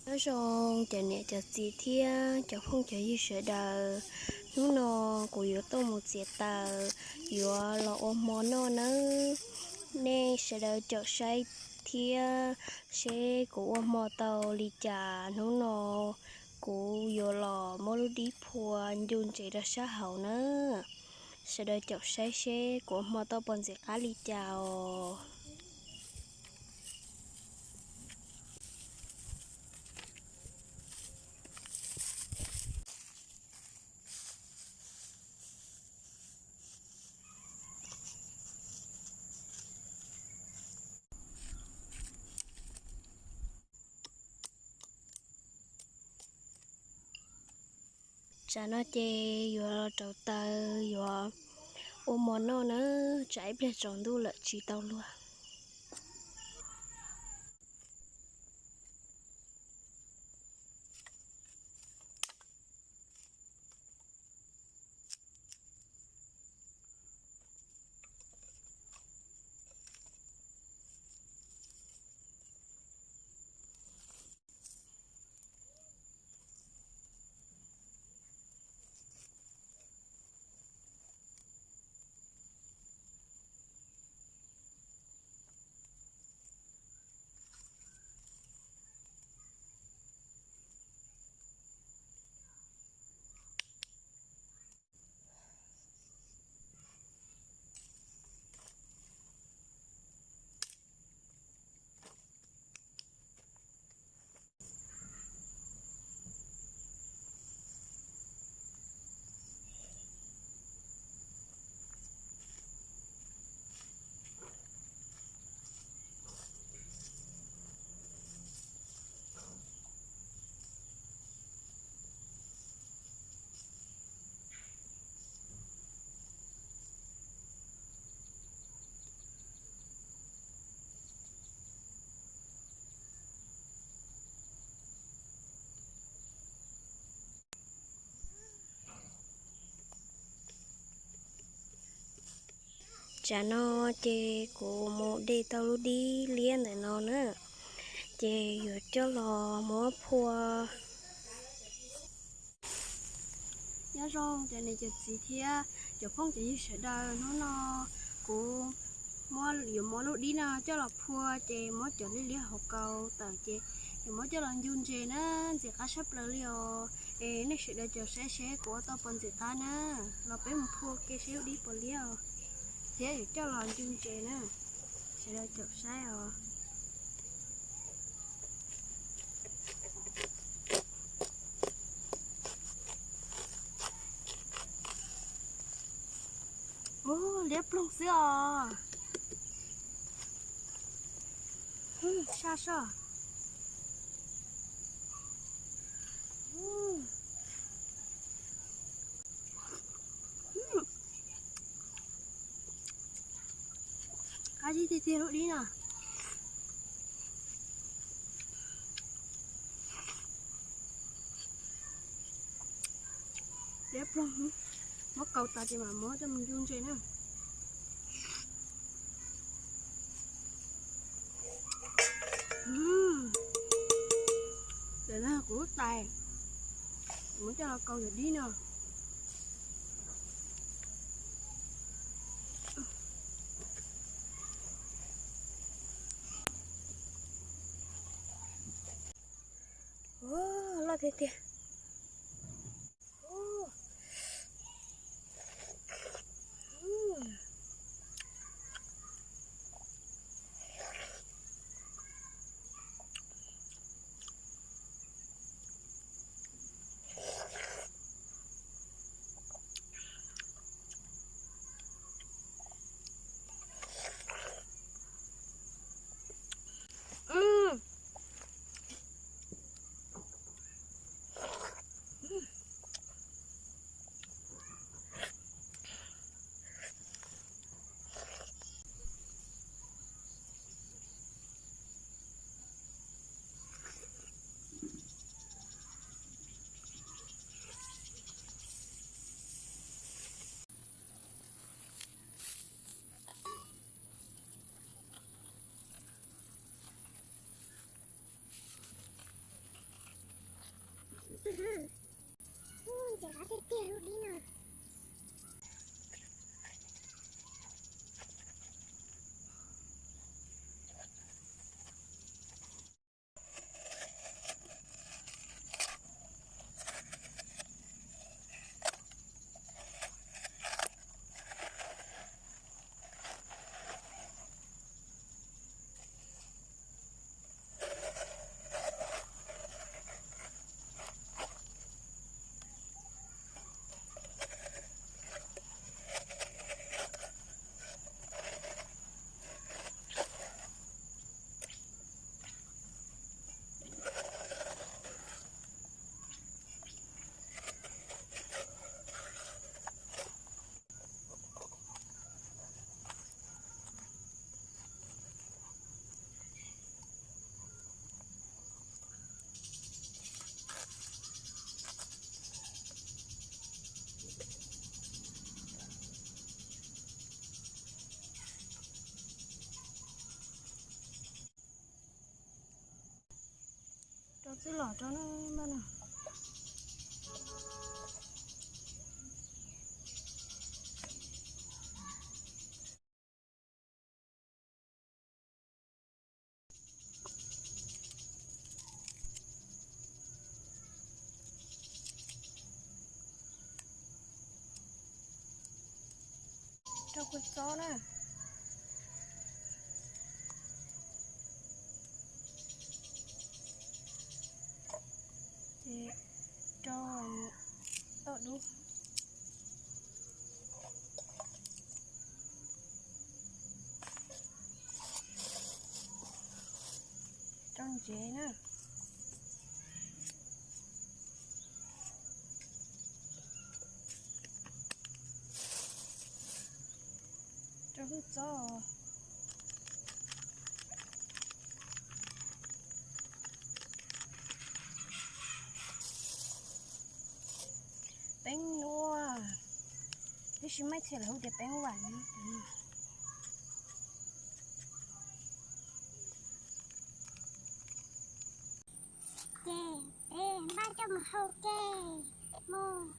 Nyob zoo cov niam cov txiv thiab cov phooj cov ywg sawv daws, hnub no kuv yuav tuaj mus txiav taws yuav los ua hmo noj nawb. Nej sawv daws caum saib thiab seb kuv ua hmo tau li cas. Hnub no kuv yuav los muab lub dib phua ncu ntses rau sab hauv na. Sawv daws caum saib seb kuv ua hmo tau puas ntxim qab li cas os. Tsam no ces yuav los rauv taws yuav ua hmo noj na, tsam ib pliag tsaus ntuj lawm tsis tau luag. Tsam no ces kuv mus de tau lub dib liab ntawm no na, ces yuav coj los muab phua. Nyob zoo cov niam cov txiv thiab cov phooj cov ywg sawv daws, hnub no kuv yuav muab lub dib no coj los phua ces muab cov liab liab hauv kaus tawm ces yuav muab coj los ncu ntses na, ntxim qab tshaj plaws li os. Es nej sawv daws caum saib seb kuv ua tau puas ntxim qab na. Los peb mus phua ke seb lub dib puas liab os, thiab yuav coj los ncu ntses na. Sawv daws caum saib os. Ub, liab ploog xwb os. Saj soj. Qab zib tiag tiag lub dib no. Liab ploog, muab kaus tas ces mam muab coj mus ncu ntses na. Ntawm no kuv lub tais, kuv muab coj los kaus yam dib no. Loj tiag tiag. Ntxim qab tiag tiag lub dib no. Rau txwj lom rau na maj na. Rau kua txob na. Ces rau toj dub. Rau ntsev na. Rau hwj txob. Peeb nuaj, tab sis Maiv Txhiaj lawv hu tias peeb vam na. Ces peb npaj coj mus hau ke mus.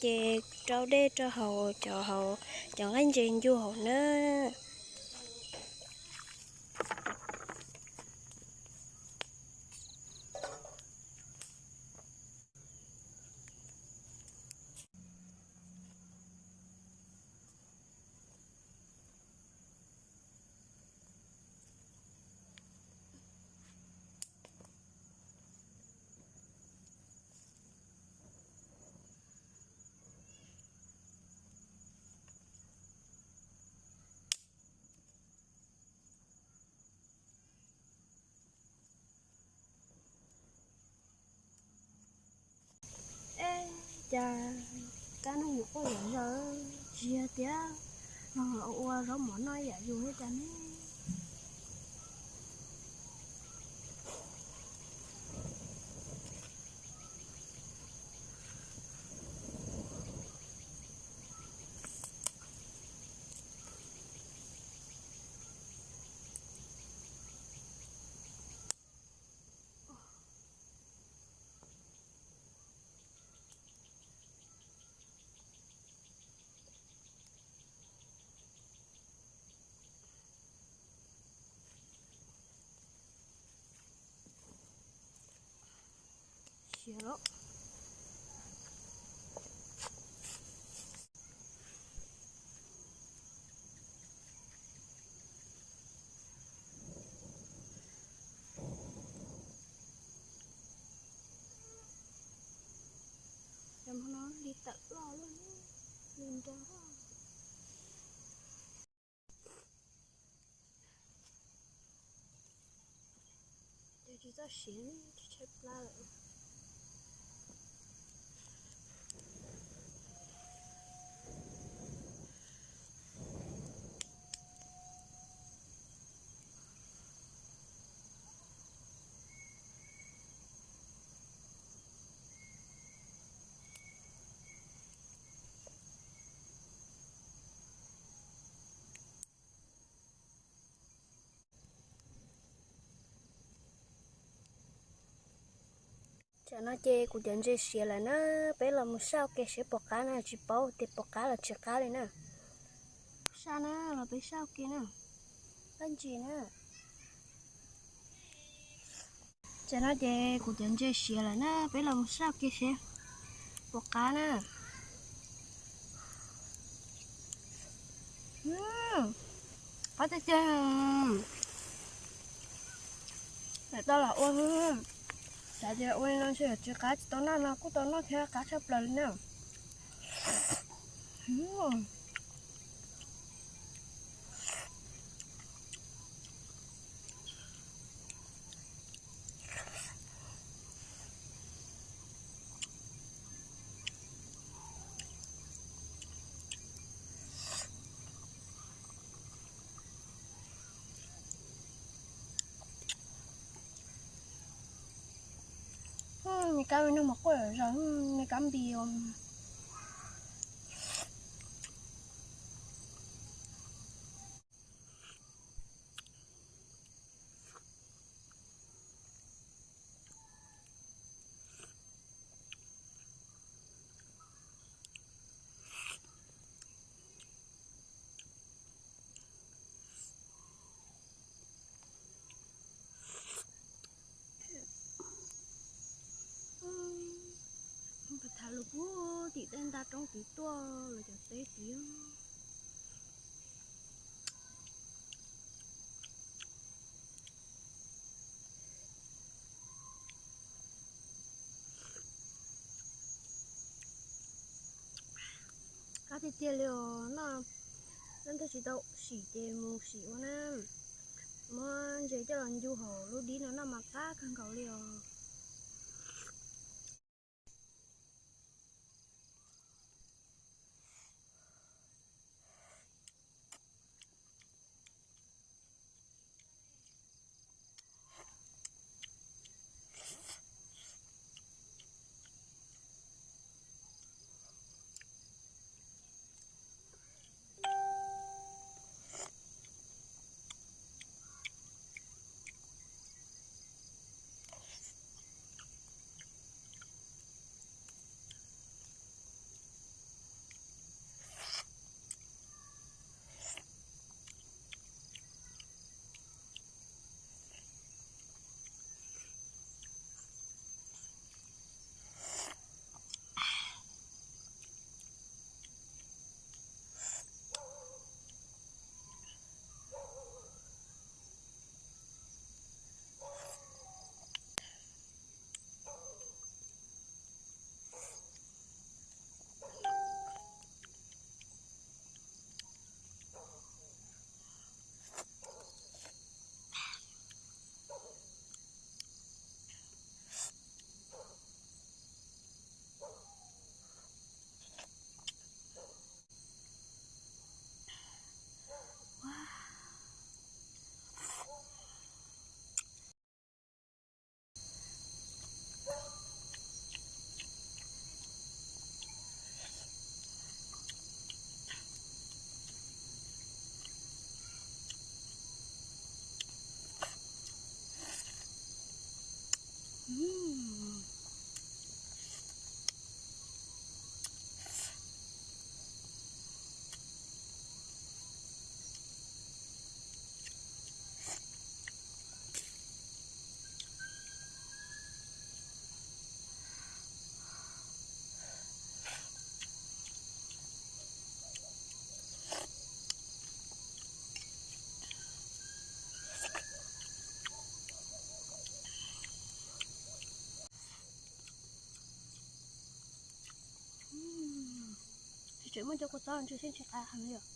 Ces rau dej rau hauv cov, hauv cov nqaij ntses ncu hauv na. Es cas kab noog nyuam quaj yam yog, tsis yog tias los ua zaub mov noj yam yus li cas ne. Siav lawm. Cov hmo no hli tawm loj luaj, hli nra. Ces tsis txawj siav, tsis tshaib plab lawm. Tam no ces kuv cov ntses siav lawm na, peb los mus saj ua ke seb puas qab na, tsis paub tias puas qab los tsis qab li na. Saj na, los peb saj ua ke na, pab ntsis na. Tam no ces kuv cov ntses siav lawm na, peb los mus saj ua ke seb puas qab na. Qab tiag tiag. Lawm tau los ua, xav tias ua li no ntshe yuav tsis qab, tsis tau noj no kuj tau noj thiab, qab tshaj plaws li na. Me kab me noog mas quaj zom zaws, me kab npis os. Tham lus puag tim tej nta roob tid tuaj los cov teb tid. Qab tiag tiag li os, noj leej twg tsis tau sim ces mus sim ua na. Muab ntses coj los ncu hauv lub dib no noj mas qab kawg nkaus li os. Tseem muaj cov kua txob ntshe siab ntshe qab heev li os.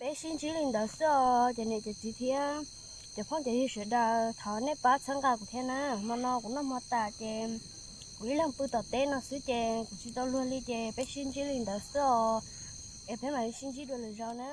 Peb sib ntsib li ntawd xwb os cov niam cov txiv thiab cov phooj cov ywg sawv daws, thov nej pab txhawb nqa kuv thiab na. Hmo no kuv noj hmo tas ces kuv ib leeg pw tom teb no xwb ces kuv tsis tau luag li ces peb sib ntsib li ntawd xwb os. Es peb mam li sib ntsib dua lwm zaus na.